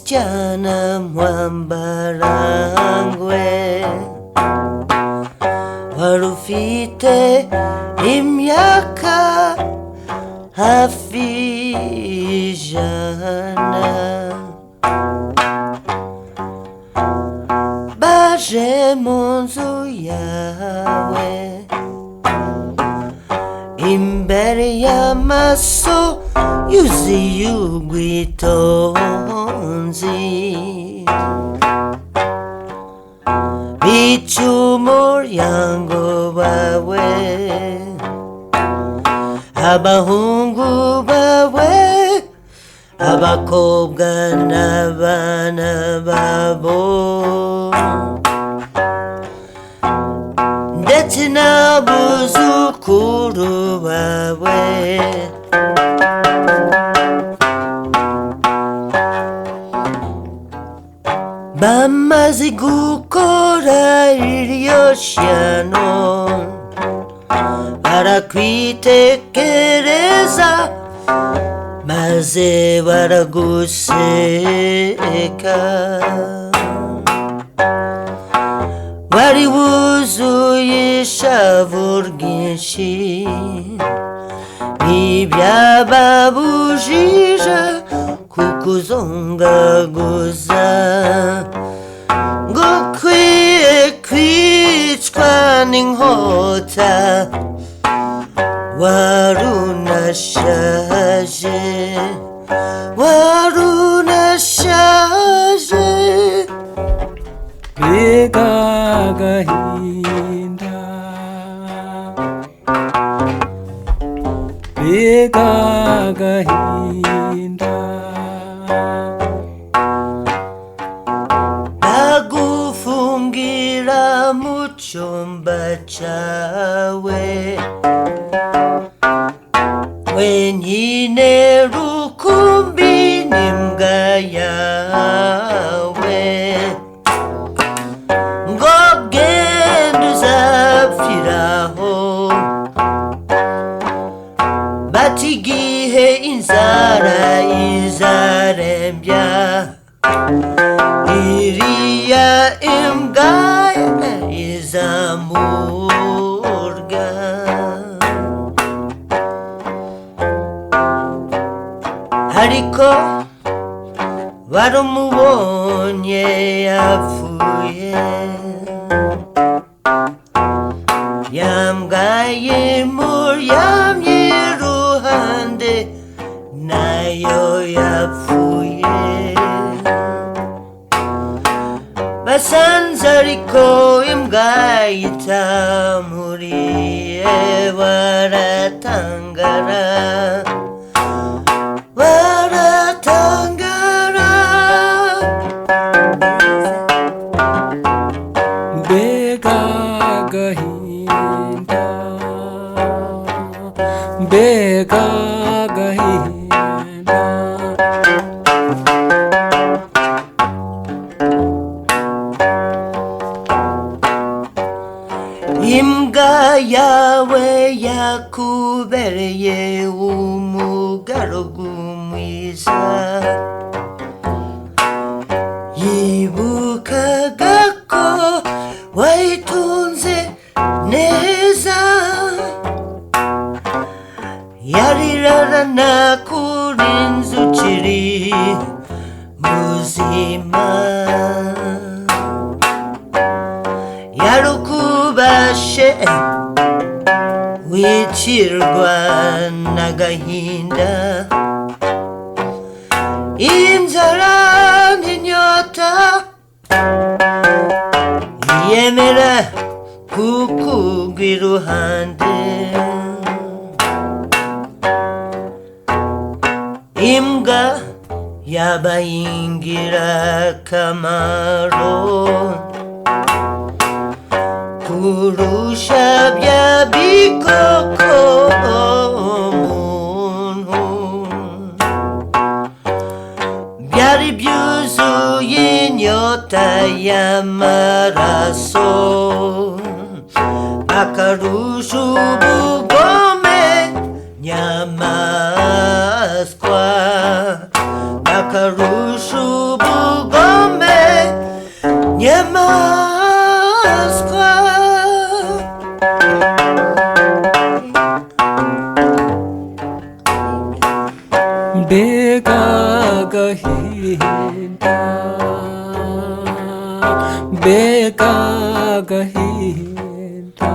Msichana mwambarangwe warufite imyaka hafi 100 baje mu nzu yawe imbere y'amaso yuzuye ubwitonzi bica umuryango wawe abahungu bawe abakobwa n'abana babo ndetse n'abuzukuru bawe. Bamaze gukora iryo shyano barakwitekereza maze baraguseka. Wari wuzuye ishavu ryinshi ntibyababujije kukuzongaguza ngo ukwiye kwicwa n'inkota warunashaje warunashaje. Mbega agahinda, mbega agahinda, bagufungira mu cyumba cyawe wenyine rukumbi n'imbwa yawe ngo genda uzapfiraho bati igihe inzara izarembya iriya imbwa izamurya. Ariko baramubonye yapfuye yambwaye muryamye iruhande nayo yapfuye. Basanze ariko imbwa itamuriye baratangara baratangara. Mbega agahinda, mbega agahinda, imbwa yawe yakubereye umugaragu mwiza yibukaga ko wayitunze neza yarirarana kuri inzu ukiri muzima yarukubashe wicirwa n'agahinda inzara n'inyota yemera kukugwa iruhande. Imbwa yabaye ingirakamaro kurusha bya bikoko muntu byari byuzuye inyota y'amaraso akarusha ubugome nyamaswa akarusha ubugome. Mbega agahinda, mbega agahinda.